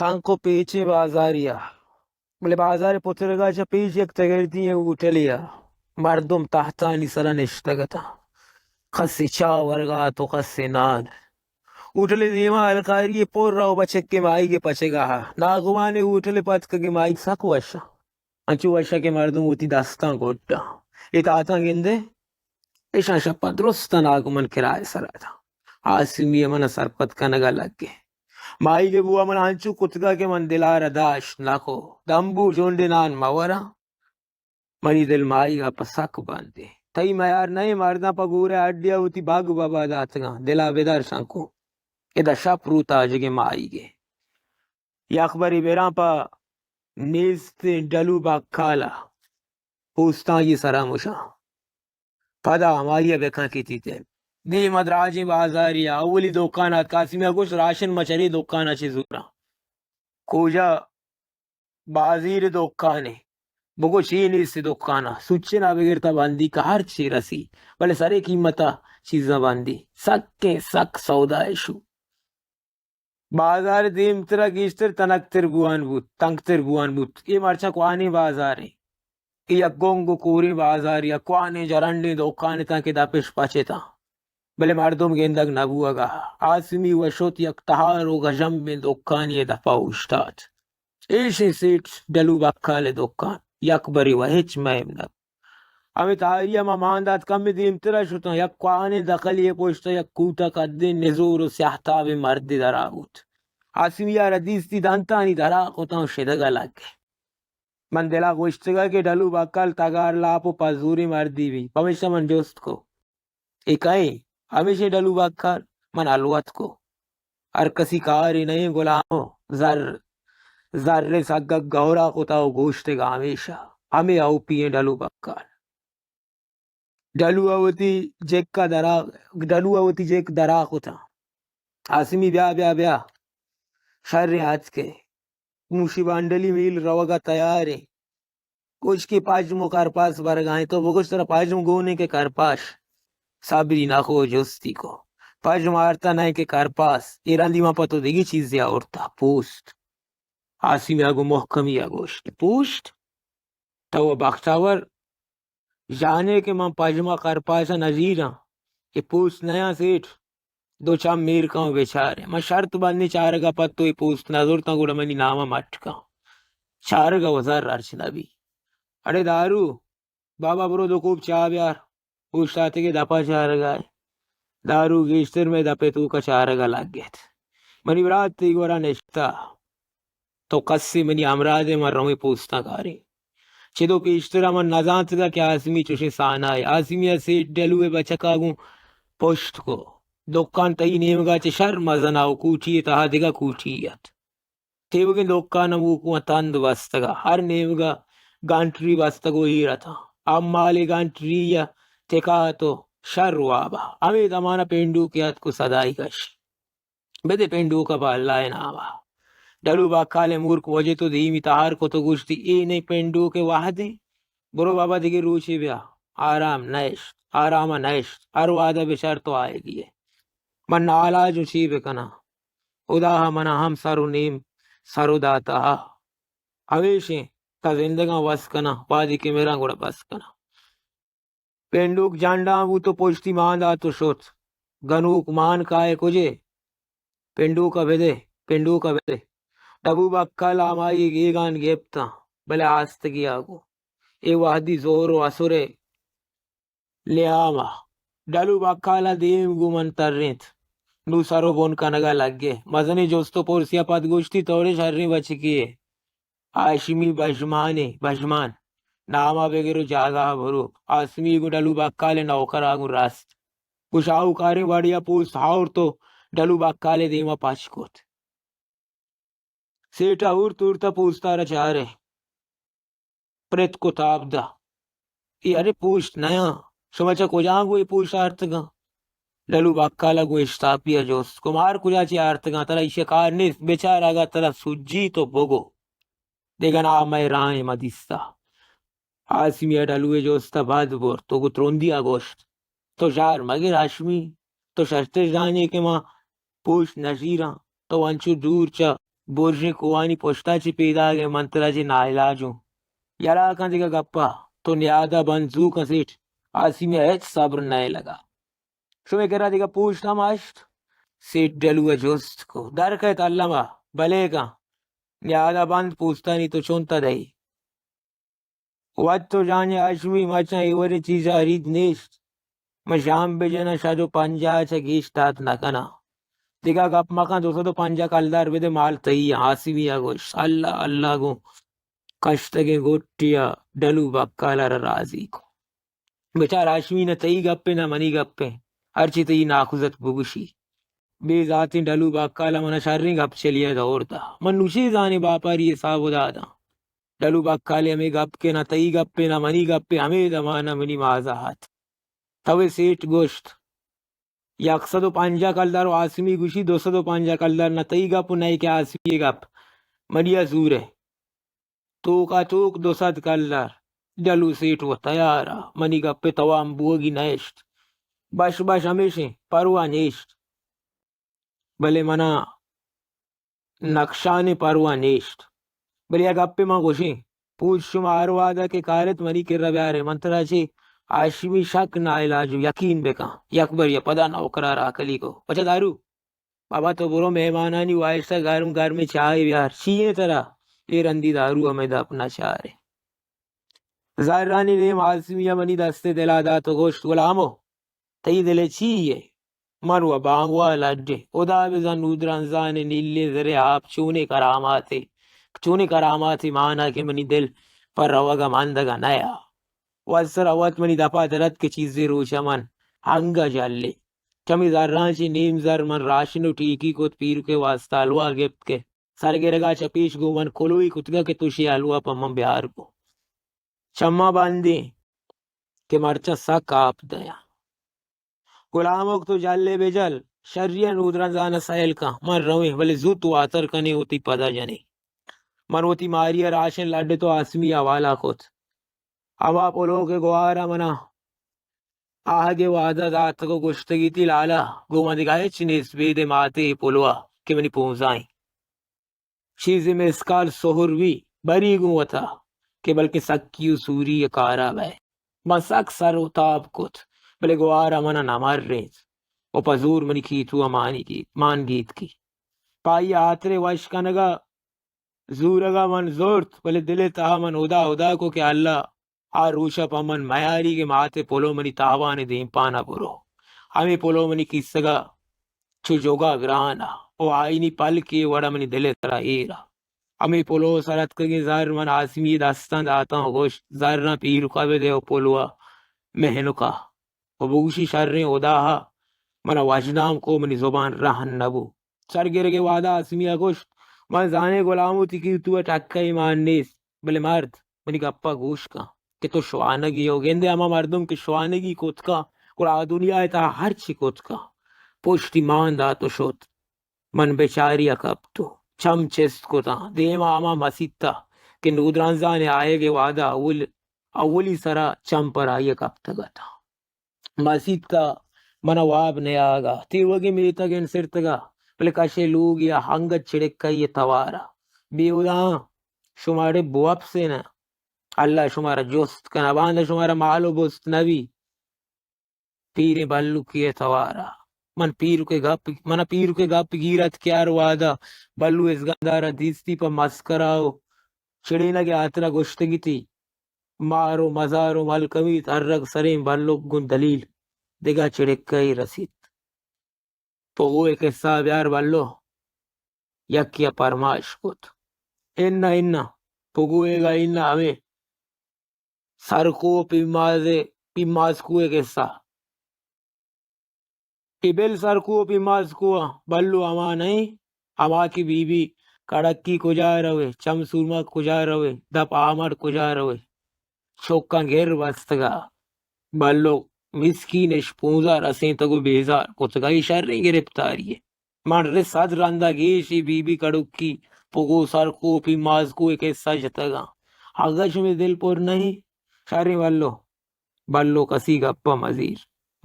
تنک و پیچیں بازارے ءَ، بلے بازار ءِ پترگ ءَ چہ پیش یک تگردی ئیں ہوٹلے ءَ مردم تہتانی سرا نشتگ اتاں۔ کسے چاہ ورگ ءَ ات و کسے نان۔ ہوٹل ءِ دیما الکاری ئے پر ءَ و بچکیں ماہیگ ءِ پچگ ءَ ات۔ ناگمان اے ہوٹل ءِ پتکگیں ماہیگ سک وش ات۔ انچو وش ات کہ مردم وتی دستاں گڈ ات۔ اے تہتاں گندئے، ایشاں شپ ءَ درستاں ناگمان کرایہ ءِ سرا دات۔ آسمی ءَ من ءَ سرپد کنگ ءَ لگ ات۔ ماہیگ ءِ بو ءَ من ءَ انچو کتگ ات کہ من دل ءَ را داشت نہ کت۔ دمبو جنڈے نان مہ وراں۔ منی دل ماہیگ ءَ پہ سک بند ات۔ تئی میار نہ ایں، مرداں پہ گور ءِ ہڈی ءَ وتی بگ ببا داتگاں۔ دل ءَ بدار شنکو۔ ادا شپ روت آجگیں ماہیگ ءَ۔ یک برے براں پہ نیستیں ڈلو بکال ءَ پوستانی سرا مشاں۔ پدا ہمائی ءَ بکن کہ تیتے۔ دیم ءَ دراجیں بازارے ءَ اولی دکان ءَ اتک۔ آسمی ءَ گوشت، راشن ما چرے دکان ءَ چہ زوراں۔ کجا؟ بازیر دکانے۔ بگو چی نیست دکان ءَ؟ سوچن ءَ بگر تا بندی کہ ہر چی رسی، بلے سرے قیمت ءَ چیزاں بندی۔ سکیں سک سودا ءِ شو۔ بازار ءِ دیمترا گیشتر تنکتر بوان بوت، تنکتر بوان بوت۔ اے مرچاں کوہنیں بازارے۔ اے یک گنگ و کوریں بازارے، یک کوہنیں جرنڈیں دکانے تاں کہ دپش پچ اتاں۔ بلے مردم گندگ نہ بوہگا۔ آسمی و شت یک تہار و گژمبیں دکانے ءِ دپا اوشتات۔ ایشیں سیٹھ ڈلو بکال ءِ دکان۔ یک برے و ہچ مہم نہ بوت۔ ہمے تہاری ءَ ما مان دات، کمے دیمترا شتاں، یک کوہنیں دکلے ءِ پشت ءَ یک کوٹہ قدیں نزور و سیاہ تابیں مردے درا بوت۔ آسمی ءَ را دیستی، دنتانی درا کتاں و شدگ ءَ لگ ات۔ من دل ءَ گوشتگ ات کہ ڈلو بکال تگار لاپ و پزوریں مردے بی، پمیشا من جست کو، اے کئے؟ ہمیشیں ڈلو بکال۔ من ہلوت کو۔ ہر کسی کارے نہ ایں گلامو، زر، زر ءِ سگگ گورا کتا و گوشتگا ہمیشا۔ ہمے اوپی ایں ڈلو بکال۔ ڈلو ءَ وتی جک ءَ درا، ڈلو ءَ وتی جک درا کتا۔ آسمی، بیا، بیا، بیا۔ شریں اتکے۔ موشی بانڈلی میل روگ ءَ تیار ایں۔ کچکے پژم و کرپاس برگ ءَ ایں۔ تو بگوش ترا پژم گون ایں کہ کرپاس؟ صبری نہ کو، جستی کو۔ پژم آرتا نہ ایں کہ کرپاس۔ اے رندی من پہ تو دگہ چیزے آورتا، پوست۔ آسمی ءَ گوں مہکمی ءَ گوشت، پوست؟ تو بختاور جانے کہ من پژم ءَ کرپاس ءَ نزیراں۔ اے پوست نیاں سیٹھ۔ دو چم میر کن و بچارے۔ من شرط بندیں، چارگ ءَ پد تو اے پوست نہ زرتاں گڑا منی نام ءَ مٹ کن۔ چارگ ءَ و زر ہرچ نہ بی۔ اڑے دارو، بابا برو دو کوپ چاہ بیار۔ اوشتاتگے دپا چارگا ئے۔ دارو گیشتر مئے دپے توکا چارگا لگ ات۔ منی برات تئی گورا نشتا۔ تو کسے منی ہمراہ دے، من رویں پوستاں کاریں۔ چدو پیشترا من نزانتگا کہ آسمی چوشیں سانائے۔ آسمی ءَ سیٹھ ڈلو ءِ بچکا گوں پشت کو۔ دکان تئی نیمگا چہ شر مزنا و کوٹی ءِ تہا دگہ کوٹی ات۔ تیوگیں دکان ءَ موکواں تند بستگ ءَ، ہر نیمگ ءَ گانٹری بستگ و ایر اتاں۔ امالے گانٹری ءَ تکا ات و شر واب ءَ۔ ہمے دمان ءَ پنڈوکے اتک و سدائی کش، بدے پنڈوک ءَ پہ اللہ ءِ نام ءَ۔ ڈلو بکال ءِ مورک وجہ تو دیمی تہار کت و گوشتی، اے نئے پنڈوک ءِ وہد ایں؟ برو بابا دگہ روچے بیا۔ آرام نہ اشت، آرام ءَ نہ اشت۔ ہر وہد ءَ بچار تو آیگی ئے۔ من نالاج اوں، چی بکناں؟ ہدا ءَ من ءَ ہم سر و نیم سر و داتا۔ ہمیشیں تا زندگاں وس کناں، وہدے کہ مراں گڑا بس کناں۔ پنڈوک جنڈاں بوت و پشتی مان دات و شت۔ گنوک مان کائے کجے؟ پنڈوک ءَ بدے، پنڈوک ءَ بدے۔ ڈبو بکل ہمائی گیگان گپتاں، بلے آستگی ءَ گوں۔ اے وہدی زہر و اسر ءِ لیام ءَ۔ ڈلو بکال ءَ دیم گوں من ترینت۔ نوں سر و بن کنگ ءَ لگ ءَ۔ مزنیں جست و پرسے ءَ پد گوشتی، تو اڑے شریں بچکے ئے۔ ہاشمی بژمانے، بژمان۔ نام ءَ بگر و جاگہ ءَ برو۔ آسمی گوں ڈلو بکال ءِ نوکر ءَ گوں رست۔ گوں شاہوکاریں وڑے ءَ پوست ہاورت و ڈلو بکال ءِ دیم ءَ پچ کت۔ سیٹھ ءَ ہورت ہورت ءَ پوست ءَ را چارے۔ پرتک و تاب دا۔ اے اڑے پوست نیاں۔ شما چہ کجا گوں اے پوست آرتگاں؟ ڈلو بکال ءَ گوں اشتاپی ءَ جست کو، مار کجا چہ آرتگاں؟ ترا ایشی ءَ کار نیست، بچار اگاں ترا سجی تو بگو۔ دگہ نامہ ءِ راہیں ما دیستا۔ آسمی ءَ ڈلو ءِ جست ءَ بد برت و گوں ترندی ءَ گوشت، تو ژار مگر ہاشمی، تو شرتر زانے کہ ما پوست نہ شیراں، تو انچو دور چہ برزیں کوہانی پشتا چہ پیداگ ئے، من ترا چہ ناعلاج اوں۔ یلا کن دگہ گپا، تو نیادا بند زو کن سیٹھ، آسمی ءَ ہچ صبر نئیلگا۔ شمے کرا دگہ پوسٹ ہم ہشت؟ سیٹھ ڈلو ءَ جست کو۔ در کئیت الما، بلے کن۔ نیادا بند پوستانی تو چنت دئے؟ وت تو جانے ہاشمی، مچاں اے وڑیں چیزا ہرید نیست۔ من شام بجناں، صد و پنجاہ چہ گیش دات نکناں۔ دگہ گپ مکن، دو سد و پنجاہ کلدار بدے، مال تئی ایں۔ ہاشمی ءَ گوشت، اللہ اللہ گوں کشتگیں گٹی ءَ ڈلو بکال ءَ را راضی کو۔ بچار ہاشمی، نہ تئی گپے نہ منی گپے، ہرچی تئی ناکوزتک بگوشی۔ بے زاتیں ڈلو بکال ءَ منا شریں گپ چلی ءَ دور دا۔ من نوشی زانیں باپاری حساب و داداں۔ ڈلو بکالے ہمے گپ کہ نہ تئی گپے نہ منی گپے، ہمے دمان ءَ منی مازا ات۔ توے سیٹھ گوشت، یک سد و پنجاہ کلدار و آسمی گوشی دو سد و پنجاہ کلدار، نہ تئی گپ و نئے کہ آسمی گپ۔ منی ءَ زور ئے۔ توکا توک دو سد کلدار۔ ڈلو سیٹھ و تیار ءَ، منی گپ ءِ توام بوگی نئشت۔ بش بش ہمیش ایں، پرواہ نیشت۔ بلے منا نقشانی پرواہ نیشت۔ بلے یک گپے من گوشیں، پوج شما ہر وہدا کہ کارت منی کرا بیارے، من ترا چہ ہاشمی شک ناعلاج و یقین بکن۔ یک برے پدا نوکرا را کلی کو، بچہ دارو، بابا تو برو مہمانانی واستہ گرم گرمیں چاہے بیار۔ چی ایں ترا؟ اے رندی دارو ہمے دپ نہ چارے۔ زرانی دیم ہاشمی ءَ منی دست ءِ دلا دات و گوشت، غلامو! تئی دل ءَ چی یے؟ من و بانگواہ لڈیں۔ ہدا بزان نودرنزان ءِ نیلیں زریں آپ چونیں کراماتے، چونیں کراماتے مانا کہ منی دل پہ روگ ءَ ماندگ ءَ نیا۔ وت سرا وت منی دپا در ات کہ چیزے روچ ءَ من ہنگ ءَ جلیں۔ چمی زراں چہ نیم زر من راشن و ٹیکی کت، پیرک ءِ واستا حلوا گپت کہ سرگرگ ءَ چہ پیش گوں من کلوہی کتگ کہ تو شے حلوا پہ من بیار گوں۔ چماں بندیں کہ مرچاں سک آپ دیاں۔ غلامک تو جلے بجل، شری ءَ نودرنزان ءَ سیل کن، من رویں، بلے زوت واتر کنیں وتی پدا جنیں۔ من وتی ماری ءَ راشن لڈت و آسمی ءِ حوالہ کت۔ ہما پلو کہ گوار ءَ منا آہگ ءِ وعدہ داتگ و گوشتگی تی لالا، گوں من دگہ ہچ نیست، بیدے ماتے اے پلو ءَ کہ منی پونزا ایں۔ چیزے مسکال سہر بی، بری گوں وتا کہ بلکیں سکی و سوری ءِ کارا بئے۔ من سک سر و تاب کت، بلے گوار ءَ منا نہ مرینت و پہ زور منی کیتو ءَ مانی گیت، مان گیتکی۔ پہ آئی ءِ ہاتر ءِ وش کنگ ءَ زورگ ءَ من زرت، بلے دل ءِ تہا من ہدا ہدا کو کہ اللہ آ روچ ءَ پہ من میاری کہ مات ءِ پلو منی تاوان ءِ دیمپان ءَ برو۔ ہمے پلو منی کیسگ ءَ چو جوگا گران ءَ و آئینی پلکے وڑ ءَ منی دل ءِ سرا ایر ءَ۔ ہمے پلو ءِ سر اتکگیں زر من آسمی ءِ دستاں داتاں و گوشت، زراں پیرک ءَ بدے و پلو ءَ مہنک ءَ و بگوشی، شریں ہدا ءَ منا وشنام کو، منی زبان رہن نہ بو۔ سرگرگ ءِ وہدا آسمی ءَ گوشت، من زانیں غلام، وتی کیتو ءَ ٹکہ ایمان نیست، بلے مرد، منی گپ ءَ گوش کن کہ تو شوانگی ئے و گندے ہما مردم کہ شوانگی کت کن، گڑا آ دنیا ءِ تہا ہرچی کت کن، پشتی مان دات و شت۔ من بچاری ءَ کپت و چم چست کتاں، دیما ہما مسیت ءَ کہ نودرانزان ءِ آیگ ءِ وہدا اول، اولی سرا چم پر آئی ءَ کپتگ اتاں۔ مسیت ءَ منا واب نیاگا، تیوگیں میتگ انسرتگا، بلے کشے لوگے ءَ انگت چڑکئی ءِ توارا۔ بے ہداں شمارے بوپسے نہ، اللہ شمارا جست کنا، باندا شمارا مال و بست نبی۔ پیریں بلوکی ءِ توارا۔ من پیرک ءِ گپ، منا پیرک ءِ گپ گیرت کہ ہر وہدا بلو ازگندارا دیستی پہ مسکرا و چڑینگ ءِ ہاترا گوشتگی تی۔ مار و مزار و ملکمیت، ہرگ سریں بلک گوں دلیل دگہ چڑکہ ءَ رسیت۔ پگو ءِ قصہ بیار بلو، یکے ءَ پرمائش کت۔ اناں اناں، پگو ءِ گا اناں ہمے سرکو پیماز، پیمازکو ءِ قصہ۔ اے بل سرکو ءُ پیمازکو ءَ بلو ہما نہ اِنت، ہما کہ بی بی کڑکی کجا روئے، چم سورما کجا روئے، دپ آمڑ کجا روئے۔ چکاں گر بستگ ءَ بلو مسکین اش پونز ءَ رسینتگ ءُ بیزار کتگ ءَ۔ اے شریں گرپتاری یے۔ من رس صد رند ءَ گیش اے بی بی کڑکی، پگو سرکو، پیمازکو ءِ کسہ جتگ اَنت۔ اگاں شمئے دل پر نہ اِنت، شریں بلو، بلو کسی گپ ءَ مزیر۔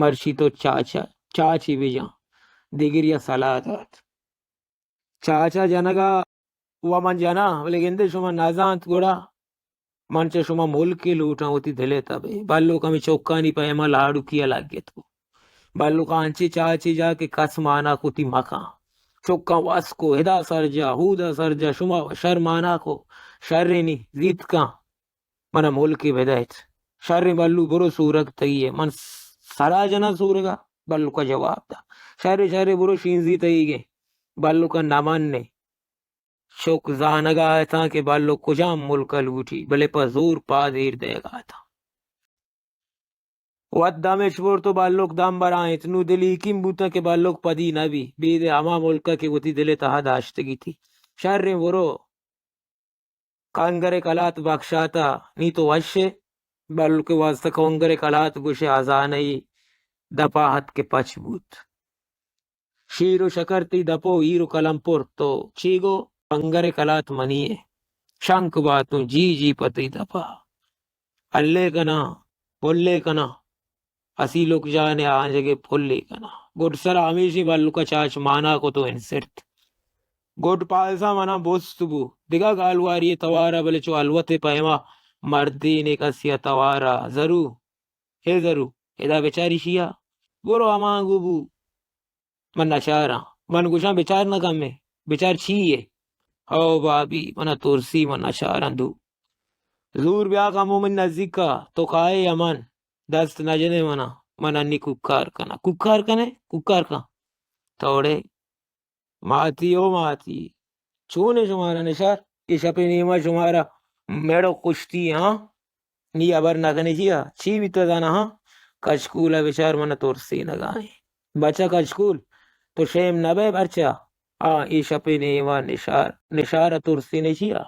مرچی تو چاچا، چاچی بجن۔ دگرے ءَ سلاہ دات۔ چاچا جنگ ءَ و من جناں، بلے گندے شما نزانت گڑا من چہ شما ملکے لوٹاں وتی دل ءِ تب ءَ۔ بلوک ہمے چکانی پیما لاڑوکی ءَ لگت کو۔ بلوک انچیں چاچے جا کہ کس مانا کتی مکاں۔ چکاں وس کو، ادا سرجا، ہودا سرجا، شما شر مانا کو، شرینی زیت کن، منا ملکے بدئیت۔ شریں بلو برو سورگ تئی ءَ، من سرا جناں سورگا۔ بلوکا جواب دا، شرے شرے برو شینزی تئیگیں۔ بلوکا نہ منّے۔ چک زانگا اتاں کہ بلوک کجام ملک ءَ لوٹی، بلے پہ زور پاد ایر دئیگا اتاں۔ وت دمش برت و بلوک دم برائینت۔ نوں دل یکیم بوتاں کہ بلوک پدی نہ بی، بیدے ہما ملک ءَ کہ وتی دل ءِ تہا داشتگی تی۔ شریں برو، کنگر ءِ کلات بکشاتا، نی تو وش ئے۔ بلوک ءِ واستہ کنگر ءِ کلات گوشے ہزانہ ئی دپا اتک کہ پچ بوت۔ شیر و شکر تئی دپ و ایر و کلم پر، تو چی گو؟ کنگر ءِ کلات منی ءَ۔ شنک باتوں جی جی پہ تئی دپا۔ ہلے کناں، پلے کناں، اسیلک جان ءِ آنجگ ءَ پلے کناں۔ گڈ سرا ہمیشی بلوک ءَ چاچ مانا کت و انسرت۔ گڈ پالسا منا بست بو۔ دگہ گالواری ءِ توار ءَ، بلے چو ہلوت ءِ پیما مردینے کسی ءِ توار ءَ۔ زرو، اے زرو، ادا بچار ایشی ءَ۔ برو ہمانگو بو۔ من نچاراں۔ من گوشاں، بچار نہ کمے، بچار چی یے؟ ہو بابی، منا ترسی، من نچاراں دو۔ زور بیا کمو من نزیکا، تو کائے یا من؟ دست نجنے منا، من انی کوکار کناں۔ کوکار کنے؟ کوکار کن۔ توڑے ماتی او ماتی، چون اے شمارا نشار؟ اے شپے نیما شمارا میڑو کشتی، ہاں؟ نی ہبر نہ کنے چیا؟ چی بیتا زانا، ہاں؟ کچکول ءَ بچار، من ترسینگا ایں۔ بچا کچکول، تو شیم نہ بئے پرچا؟ آ، اے شپے نیما نشار، نشار ءَ ترسینے چیا؟